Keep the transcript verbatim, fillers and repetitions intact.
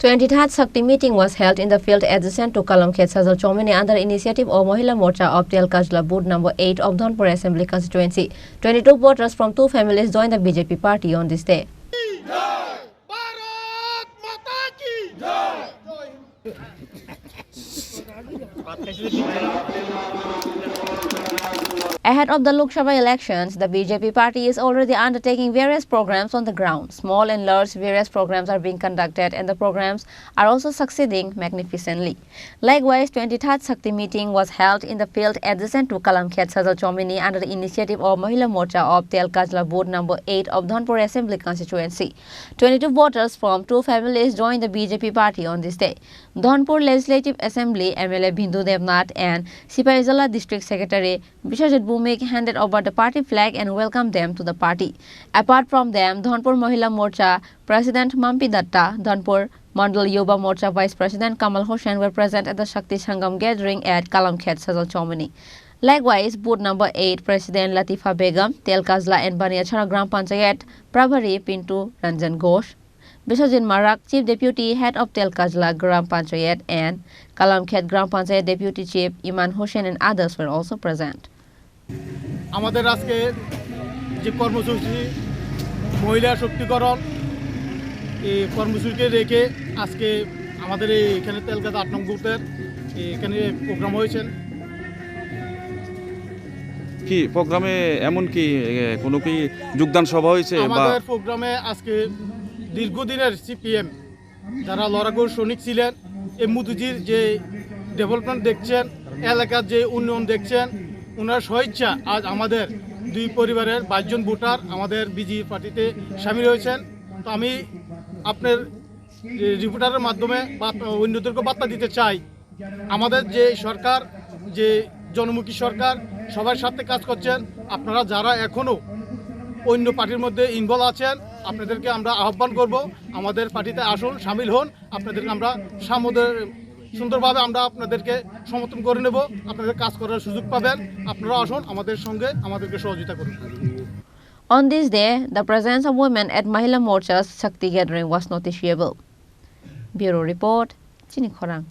Twenty-third Shakti meeting was held in the field adjacent to Kalamkhet Sajal Chomini under initiative of Mahila Morcha of Telkajla Booth number eight of Dhonpur Assembly Constituency. Twenty-two voters from two families joined the B J P party on this day. Bharat माता की जय। Ahead of the Lok Sabha elections, the B J P party is already undertaking various programs on the ground. Small and large, various programs are being conducted, and the programs are also succeeding magnificently. Likewise, twenty-third Shakti meeting was held in the field adjacent to Kalamkhet Sajal Chomini under the initiative of Mahila Morcha of Telkajla Booth number eight of Dhonpur Assembly Constituency. Twenty-two voters from two families joined the B J P party on this day. Dhonpur Legislative Assembly M L A Bindu Devnath and Sipaijala District Secretary Biswajit Bhumik handed over the party flag and welcomed them to the party. Apart from them, Dhonpur Mahila Morcha President Mampi Datta, Dhonpur Mandal Yuba Morcha Vice President Kamal Hossain were present at the Shakti Sangam gathering at Kalamkhet Sajal Chomini. Likewise, booth number eight President Latifa Begum, Telkajla and Baniachara Gram Panchayat Prabhari Pintu Ranjan Ghosh, Biswajit Marak, Chief Deputy Head of Telkajla Gram Panchayat, and Kalamkhet Gram Panchayat Deputy Chief Iman Hossain and others were also present. আমাদের আজকে যে কর্মসূচি, মহিলা শক্তিকরণ, এই কর্মসূচিকে রেখে আজকে আমাদের এই এখানে তেলগাদা আট নং বুথের এই এখানে প্রোগ্রাম হয়েছেন। কি প্রোগ্রামে এমন কি, এ, কোনো কি যোগদান সভা হয়েছে বা আমাদের প্রোগ্রামে আজকে দীর্ঘদিনের সিপিএম যারা লড়াকু সৈনিক ছিলেন, এই মোদিজির যে ডেভেলপমেন্ট দেখছেন, এলাকার যে উন্নয়ন দেখছেন, ওনার স্বেচ্ছা আজ আমাদের দুই পরিবারের বাইশ জন ভোটার আমাদের বিজেপি পার্টিতে সামিল হয়েছেন। তো আমি আপনার রিপোর্টারের মাধ্যমে বা অন্যদেরকে বার্তা দিতে চাই, আমাদের যে সরকার, যে জনমুখী সরকার, সবার সাথে কাজ করছেন। আপনারা যারা এখনো অন্য পার্টির মধ্যে ইনভলভ আছেন, আপনাদেরকে আমরা আহ্বান করব, আমাদের পার্টিতে আসুন, সামিল হন। আপনাদেরকে আমরা সামুদ্র-, সুন্দরভাবে আমরা আপনাদেরকে সমর্থন করে নেব। আপনাদের কাজ করার সুযোগ পাবেন। আপনারা আসুন, আমাদের সঙ্গে আমাদেরকে সহযোগিতা করুন। On this day, the presence of women at Mahila Morcha's Shakti gathering was noticeable. Bureau Report, Chini Khorang.